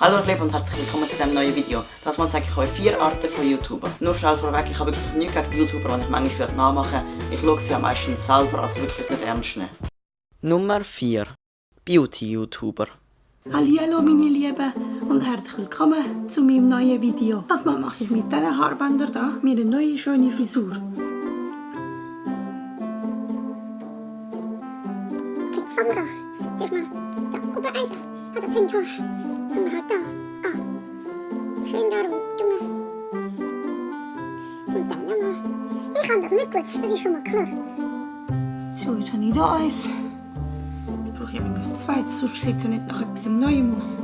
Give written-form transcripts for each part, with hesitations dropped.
Hallo ihr Lieben und herzlich willkommen zu diesem neuen Video. Das Mal zeige ich euch 4 Arten von YouTuber. Nur schnell vorweg, ich habe wirklich nichts gegen die YouTuber, die ich manchmal nachmachen würde. Ich schaue sie ja meistens selber, also wirklich nicht ernst nehmen. Nummer 4. Beauty-YouTuber. Hallihallo meine Lieben und herzlich willkommen zu meinem neuen Video. Das Mal mache ich mit diesen Haarbändern hier mir eine neue schöne Frisur. Okay, jetzt fangen wir an. Zuerst mal da oben eins. Ah, da sind Haare. Fangen wir halt da an. Schön da rum tun. Und dann nochmal. Ich kann das nicht gut, das ist schon mal klar. So, jetzt habe ich hier eins. Jetzt brauche ich eben noch das zweite, sonst sieht es ja nicht nach etwas Neuem aus.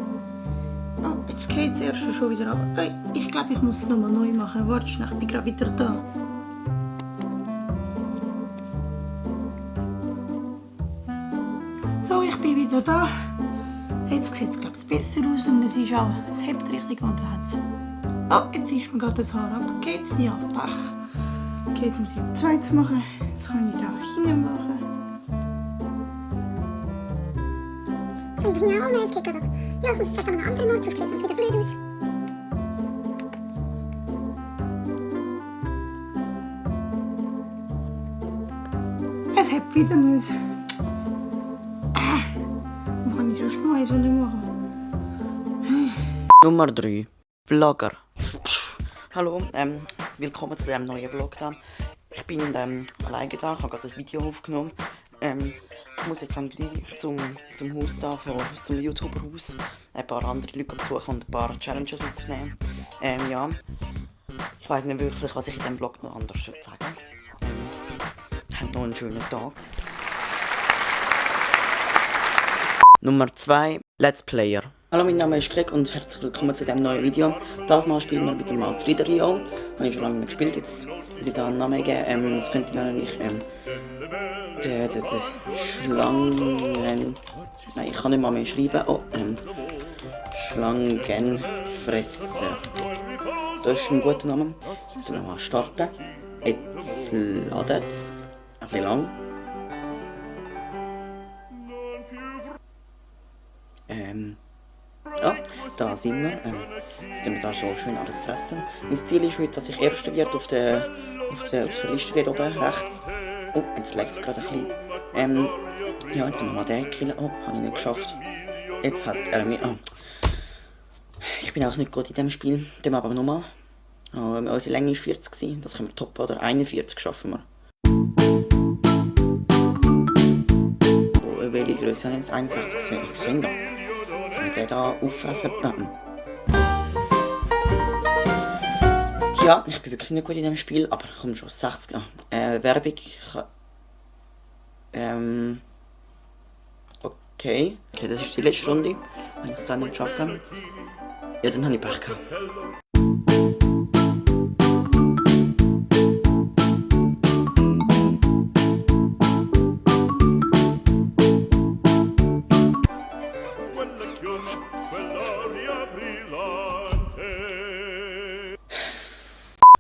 Oh, jetzt geht es erst schon wieder ab. Ich glaube, ich muss es nochmal neu machen. Warte schnell, ich bin gerade wieder da. So, ich bin wieder da. Jetzt sieht es, glaube ich, besser aus und es ist auch, es hebt richtig und hat's. Oh, jetzt ist mir gerade das Haar abgekehrt. Ja, Pech. Okay, jetzt muss ich ein zweites machen. Das kann ich da hinein machen. Kann ich hinein? Oh nein, es geht gerade ab. Ja, ich muss es vielleicht an einen anderen Ort, sonst sieht es wieder blöd aus. Es hebt wieder nicht. Dann kann ich sonst noch eins nicht machen. Nummer 3. Vlogger. Hallo, willkommen zu diesem neuen Vlog. Ich bin alleine da, ich habe gerade das Video aufgenommen. Ich muss jetzt dann gleich zum Haus da, zum YouTuber-Haus, ein paar andere Leute besuchen und ein paar Challenges aufnehmen. Ja, ich weiss nicht wirklich, was ich in diesem Vlog noch anders sagen soll. Habt noch einen schönen Tag. Nummer 2. Let's Player. Hallo, mein Name ist Greg und herzlich willkommen zu diesem neuen Video. Das Mal spielen wir mit dem Alt Rio. Habe ich schon lange nicht gespielt, jetzt muss ich da einen Namen geben. Das könnte nämlich der Schlangen... Nein, ich kann nicht mal mehr schreiben. Oh, Schlangenfresser. Das ist ein guter Name. Jetzt wir mal starten. Jetzt ladet es ein bisschen lang. Ja, da sind wir. Jetzt tun wir da so schön alles fressen. Mein Ziel ist heute, dass ich Erster werde auf der Liste dort oben rechts. Oh, jetzt legt es gerade ein bisschen. Ja, jetzt sind wir mal den killen. Oh, habe ich nicht geschafft. Jetzt hat er mich... Oh. Ich bin auch nicht gut in diesem Spiel. Dem aber nochmal. Oh, unsere Länge war 40 gewesen. Das können wir toppen, oder 41 schaffen wir. Oh, welche Größe habe ich jetzt? 61 gesehen. Da. Jetzt wir den hier auffressen. Ja, ich bin wirklich nicht gut in diesem Spiel, aber ich komme schon 60. Werbung. Okay, das ist die letzte Runde. Wenn ich es dann nicht schaffe, ja, dann habe ich Pech gehabt.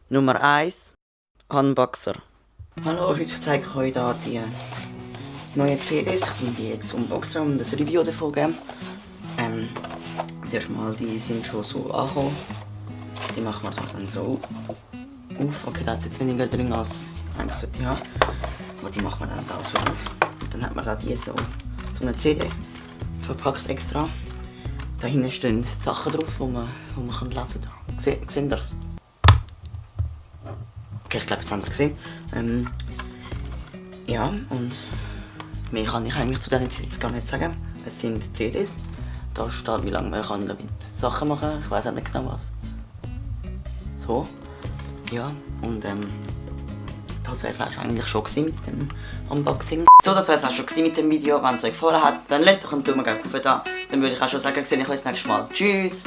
Nummer 1. Unboxer. Hallo, heute zeige ich euch hier die neuen CDs. Ich will die jetzt unboxen und ein Review davon geben. Zuerst mal, die sind schon so angekommen. Die machen wir dann so auf. Okay, da ist jetzt weniger drin als eigentlich sollte ich haben. Aber die machen wir dann auch so auf. Und dann hat man da die so eine CD verpackt extra. Da hinten stehen Sachen drauf, die man lesen kann. Seht ihr das? Okay, ich glaube, das haben wir gesehen. Ja, und mehr kann ich eigentlich zu denen jetzt gar nicht sagen. Es sind CDs. Da steht, wie lange man kann damit Sachen machen kann. Ich weiß auch nicht genau was. So. Ja, und das wäre es auch eigentlich schon mit dem Unboxing. So, das wäre es auch schon mit dem Video. Wenn es euch gefallen hat, dann lasst doch einen Daumen hoch da. Dann würde ich auch schon sagen, ich sehe euch das nächste Mal. Tschüss!